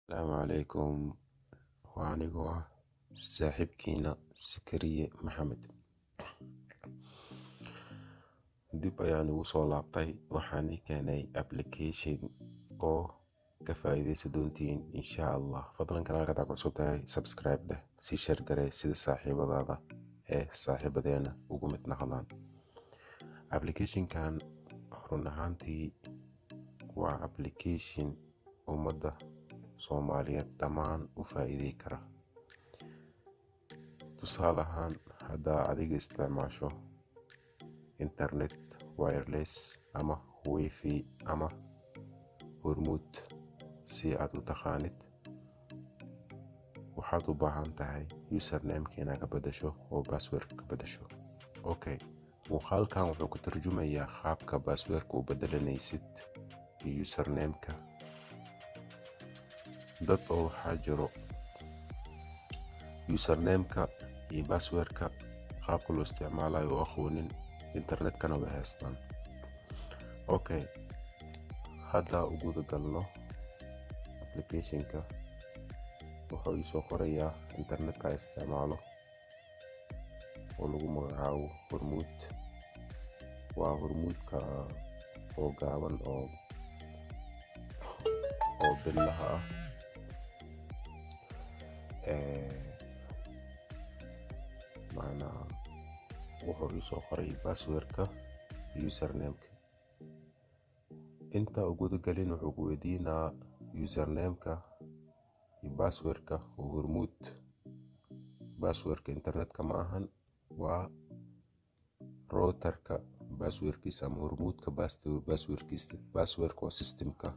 Asalaamu calaykum. Waa anigoo ah saaxiibkiina Sakariye Maxamed. Dib ayaan ugu soo laabtay, waxaan ii keenay application oo ka faa'iidaysan doontiin insha Allah. Fadlan kanaalka hadaad ku cusub tahay subscribe dheh, sii share garee sida saaxiibadaada ee saaxiibadeena ugu mid noqdaan. Application-kan run ahaantii waa application ummadda Soomaaliyeed dhammaan u faa'iidey kara. Tusaale ahaan, haddaa adiga isticmaasho internet wireless ama wifi ama hormuud si aad u taqaanid, waxaad u baahan tahay username-ka inaad ka beddesho oo password ka beddesho. Okay, muuqaalkan wuxuu ku tarjumayaa qaabka password-ka u beddelanaysid iyo username-ka. Dad oo waxaa jiro username-ka iyo password-ka qaabka loo isticmaalayo oo aqoonin, internet-kana way haystaan. Okay, hadda u guda galno application-ka. Wuxuu ii soo qorayaa internet-ka isticmaalo oo lagu magacaabo Hormuud. Waa hormuudka oo gaaban oo billaha ah. Macnaha wuxuu ii soo qoray password-ka iyo username-ka. Inta u guda galin wuxuu ku weydiinaa username-ka iyo password-ka oo Hormuud. Password-ka internet-ka ma ahan, waa router-ka password-kiisa ama hormuudka password-kiisa. Password-ka waa system-ka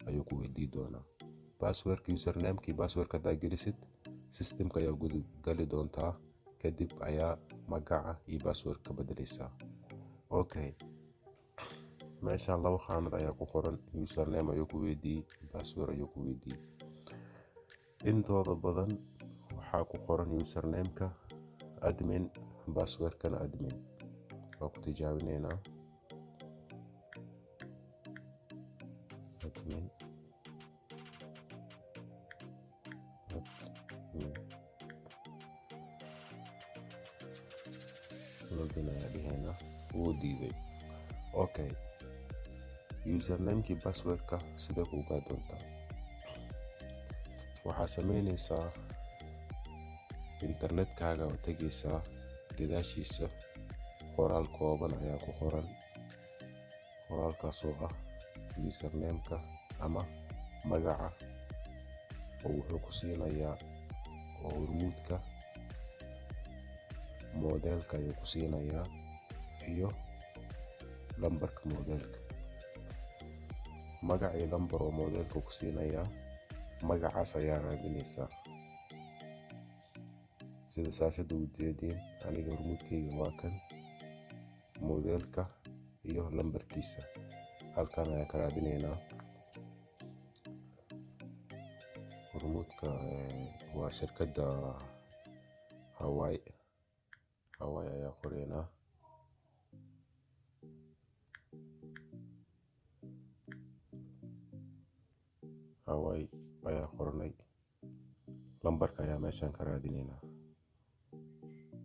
ayuu ku weydii doonaa. Password-ka, username-ka iyo password-ka haddaa gelisid, system-ka ayaa guda gali doontaa, kadib ayaa magaca iyo password ka beddeleysaa. Okay, meeshaan laba khaanad ayaa ku qoran. Username ayuu ku weydiiyey, password ayuu ku weydiiyey. Intooda badan waxaa ku qoran username-ka admin, password-kana admin. Waa ku tijaabineynaa admin, admin login ayaa dhihaynaa, wuu diiday. Okay, username-kii password-ka sidee ku ogaa doontaa? Waxaa sameynaysaa internet-kaaga oo tegaysaa, gadaashiisa qoraal kooban ayaa ku qoran, qoraalkaas oo ah username-ka ama magaca oo wuxuu ku siinayaa oo hormuudka modelka ayuu ku siinayaa iyo lambarka modelka. Magac iyo lambar oo modelka ku siinayaa, magacaas ayaa raadinaysaa. Sida shaashadda u jeediin, aniga hormuudkayga waa kan, modelka iyo lambarkiisa halkan ayaa ka raadineynaa. Hormuudka waa shirkadda Hawaii. Hawaii ayaa qoreynaa. Hawaii ayaa qoranay. Lambarka ayaa meeshaan ka raadineynaa.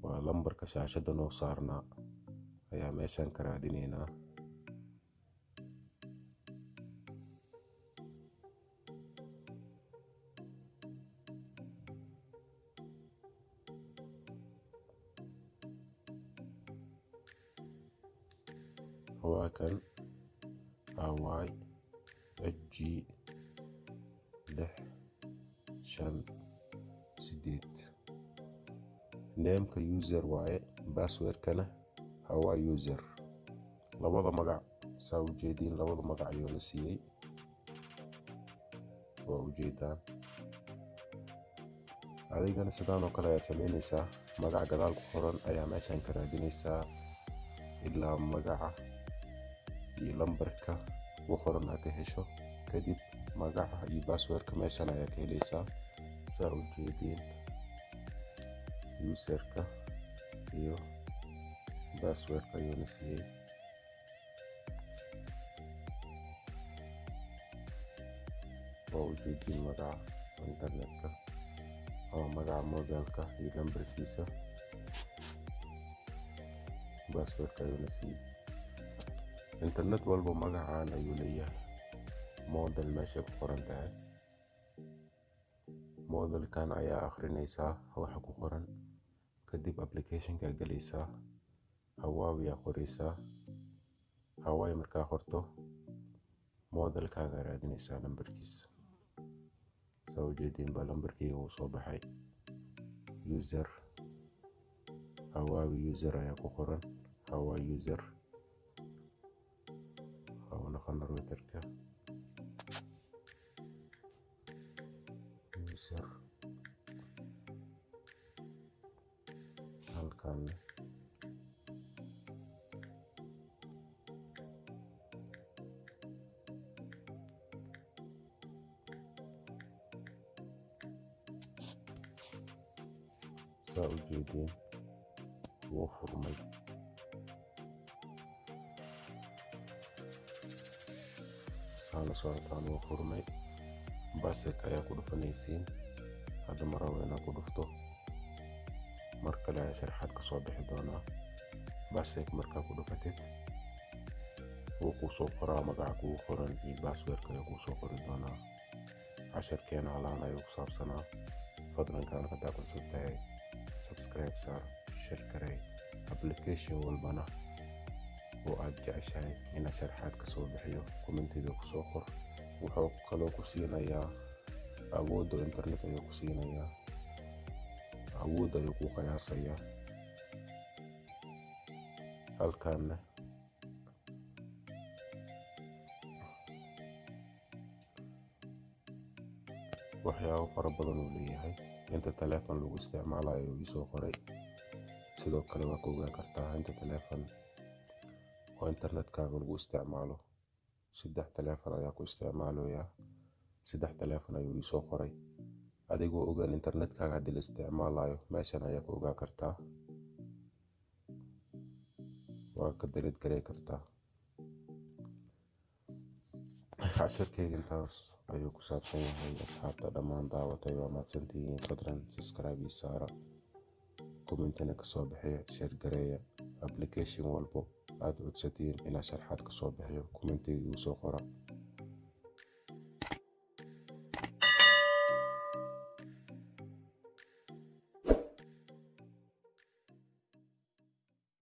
Waa lambarka shaashadda noo saarnaa ayaa meeshaan ka raadineynaa. Waa kan Hawaii HG 658. Name-ka user waaye, password-kana Hawaii user. Labada magac saa u jeediin, labada magac ayuu na siiyey, waa ujeedaan. Adigana sidaan oo kale ayaa sameynaysaa. Magac gadaal ku qoran ayaa meeshaan ka raadinaysaa ilaa magaca iyo lambarka ku qoran aad ka hesho. Kadib magaca iyo password-ka meeshaan ayaa ka helaysaa. Saa u jeediin user-ka iyo password-ka ayuu na siiyey. Waa ujeediin magaca internetka ama magaca modelka iyo lambarkiisa. Passwordka ayuuna siiyey. Internet walba magacaan ayuu leeyahay. Model meeshay ku qoran tahay, modelkan ayaa akhrinaysaa waxa ku qoran. Kadib applicationka galaysaa, Huawei aa qoraysaa. Huawei markaa qorto, modelkaaga raadinaysaa lambarkiisa. Saa ujeediin baa lambarkeyga uu soo baxay. User Huawei user ayaa ku qoran. Huawei user waxaa u naqana routerka user halkan. Saa ujeediin wuu furmay. Saa la socotaan, wuu furmay. Basic ayaa ku dhufanaysiin. Hadda ma rabo inaan ku dhufto, mar kale ayaa sharaxaad ka soo bixi doonaa. Basic markaa ku dhufatid, wuu kuu soo qoraa magaca kugu qoran iyo passwordka ayaa kuu soo qori doonaa. Casharkeena halaan ayuu ku saabsanaa. Fadlan kaan hadaa ku cusub tahay, subscribe saar, share garee. Application walbana oo aad jeceshahay inaad sharaxaad ka soo bixiyo, commentiga ku soo qor. Wuxuu kaloo ku siinayaa awoodda internet ayuu ku siinayaa, awood ayuu ku qiyaasayaa. Halkaana waxyaabo fara badan uu leeyahay. Inta taleefan lagu isticmaalayo ayuu iisoo qoray. Sidoo kale waa ka ogaan kartaa inta taleefan oo internetkaaga lagu isticmaalo. 3 taleefan ayaa ku isticmaalayaa, 3 taleefan ayuu iisoo qoray. Adigoo ogaan internetkaaga haddii la isticmaalayo, meeshan ayaa ku ogaan kartaa, waa ka delete gareyn kartaa. Casharkeyga intaas ayuu ku saabsan yahay. Asxaabta dhammaan daawatay waa mahadsantihiin. Fadlan subscribe ii saara, commentina kasoo bixiya, share gareeya. Application walbo aad codsatiin inaad sharxaad kasoo bixiyo, commentiga igu soo qora.